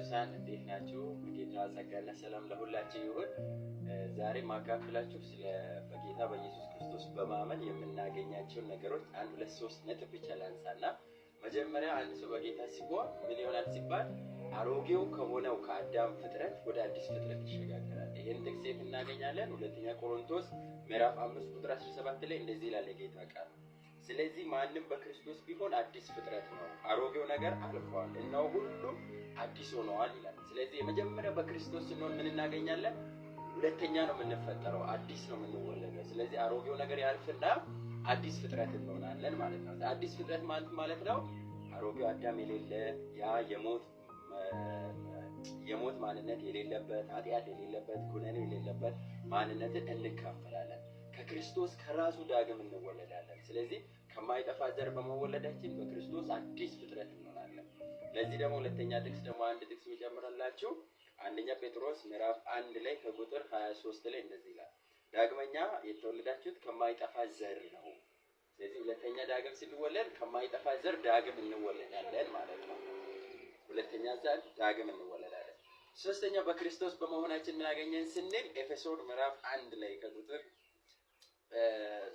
ቅዱሳን እንዴት ናችሁ? በጌታ ጸጋና ሰላም ለሁላችሁ ይሁን። ዛሬ ማካፍላችሁ ስለ በጌታ በኢየሱስ ክርስቶስ በማመን የምናገኛቸውን ነገሮች አንድ ሁለት ሶስት ነጥብ ብቻ ላንሳና፣ መጀመሪያ አንድ ሰው በጌታ ሲሆን ምን ይሆናል ሲባል አሮጌው ከሆነው ከአዳም ፍጥረት ወደ አዲስ ፍጥረት ይሸጋገራል። ይህን ጥቅስ የት እናገኛለን? ሁለተኛ ቆሮንቶስ ምዕራፍ 5 ቁጥር 17 ላይ እንደዚህ ይላል የጌታ ቃል። ስለዚህ ማንም በክርስቶስ ቢሆን አዲስ ፍጥረት ነው፣ አሮጌው ነገር አልፏል፣ እነሆ ሁሉም አዲስ ሆነዋል ይላል። ስለዚህ የመጀመሪያ በክርስቶስ ስንሆን ምን እናገኛለን? ሁለተኛ ነው የምንፈጠረው፣ አዲስ ነው የምንወለደው። ስለዚህ አሮጌው ነገር ያልፍና አዲስ ፍጥረት እንሆናለን ማለት ነው። አዲስ ፍጥረት ማለት ነው አሮጌው አዳም የሌለ፣ ያ የሞት ማንነት የሌለበት፣ ኃጢአት የሌለበት፣ ኩነኔ የሌለበት ማንነትን እንካፈላለን። ከክርስቶስ ከራሱ ዳግም እንወለዳለን። ስለዚህ ከማይጠፋ ዘር በመወለዳችን በክርስቶስ አዲስ ፍጥረት እንሆናለን። ለዚህ ደግሞ ሁለተኛ ጥቅስ ደግሞ አንድ ጥቅስ የሚጨምርላችሁ አንደኛ ጴጥሮስ ምዕራፍ 1 ላይ ከቁጥር 23 ላይ እንደዚህ ይላል፣ ዳግመኛ የተወለዳችሁት ከማይጠፋ ዘር ነው። ስለዚህ ሁለተኛ ዳግም ስንወለድ ከማይጠፋ ዘር ዳግም እንወለዳለን ማለት ነው። ሁለተኛ ዘር ዳግም እንወለዳለን። ሶስተኛ በክርስቶስ በመሆናችን ምን አገኘን ስንል ኤፌሶን ምዕራፍ 1 ላይ ከቁጥር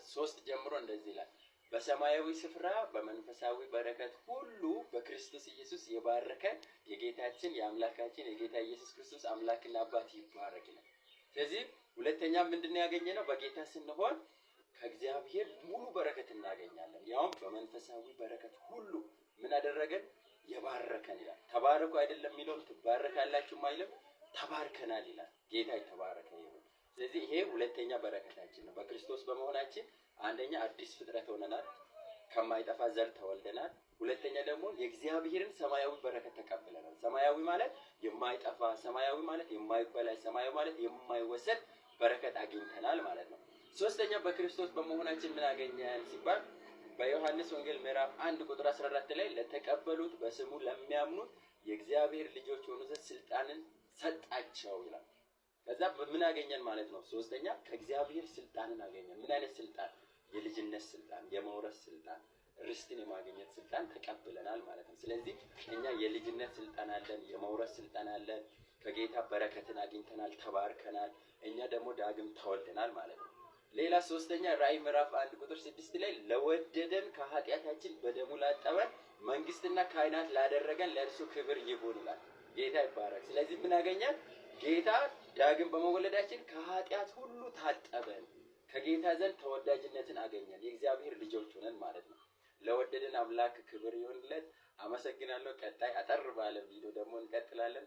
3 ጀምሮ እንደዚህ ይላል፣ በሰማያዊ ስፍራ በመንፈሳዊ በረከት ሁሉ በክርስቶስ ኢየሱስ የባረከን የጌታችን የአምላካችን የጌታ ኢየሱስ ክርስቶስ አምላክና አባት ይባረክ ይላል። ስለዚህ ሁለተኛ ምንድነው ያገኘነው? በጌታ ስንሆን ከእግዚአብሔር ሙሉ በረከት እናገኛለን። ያውም በመንፈሳዊ በረከት ሁሉ ምን አደረገን? የባረከን ይላል። ተባረኩ አይደለም የሚለውም ትባረካላችሁ አይልም፣ ተባርከናል ይላል። ጌታ የተባረከ ይሁን። ስለዚህ ይሄ ሁለተኛ በረከታችን ነው። በክርስቶስ በመሆናችን አንደኛ አዲስ ፍጥረት ሆነናል፣ ከማይጠፋ ዘር ተወልደናል። ሁለተኛ ደግሞ የእግዚአብሔርን ሰማያዊ በረከት ተቀብለናል። ሰማያዊ ማለት የማይጠፋ፣ ሰማያዊ ማለት የማይበላሽ፣ ሰማያዊ ማለት የማይወሰድ በረከት አግኝተናል ማለት ነው። ሶስተኛ በክርስቶስ በመሆናችን ምን አገኘን ሲባል በዮሐንስ ወንጌል ምዕራፍ 1 ቁጥር 14 ላይ ለተቀበሉት በስሙ ለሚያምኑት የእግዚአብሔር ልጆች የሆኑ ዘንድ ስልጣንን ሰጣቸው ይላል። ከዛ ምን አገኘን ማለት ነው? ሶስተኛ ከእግዚአብሔር ስልጣንን አገኘን። ምን አይነት ስልጣን? የልጅነት ስልጣን፣ የመውረስ ስልጣን፣ ርስትን የማግኘት ስልጣን ተቀብለናል ማለት ነው። ስለዚህ እኛ የልጅነት ስልጣን አለን፣ የመውረስ ስልጣን አለን፣ ከጌታ በረከትን አግኝተናል፣ ተባርከናል። እኛ ደግሞ ዳግም ተወልደናል ማለት ነው። ሌላ ሶስተኛ ራእይ ምዕራፍ 1 ቁጥር 6 ላይ ለወደደን ከኃጢአታችን በደሙ ላጠበን መንግስትና ካህናት ላደረገን ለእርሱ ክብር ይሁን ይላል። ጌታ ይባረክ። ስለዚህ ምን አገኘን? ጌታ ዳግም በመወለዳችን ከኃጢአት ሁሉ ታጠበን፣ ከጌታ ዘንድ ተወዳጅነትን አገኘን፣ የእግዚአብሔር ልጆች ሆነን ማለት ነው። ለወደደን አምላክ ክብር ይሁንለት። አመሰግናለሁ። ቀጣይ አጠር ባለ ቪዲዮ ደግሞ እንቀጥላለን።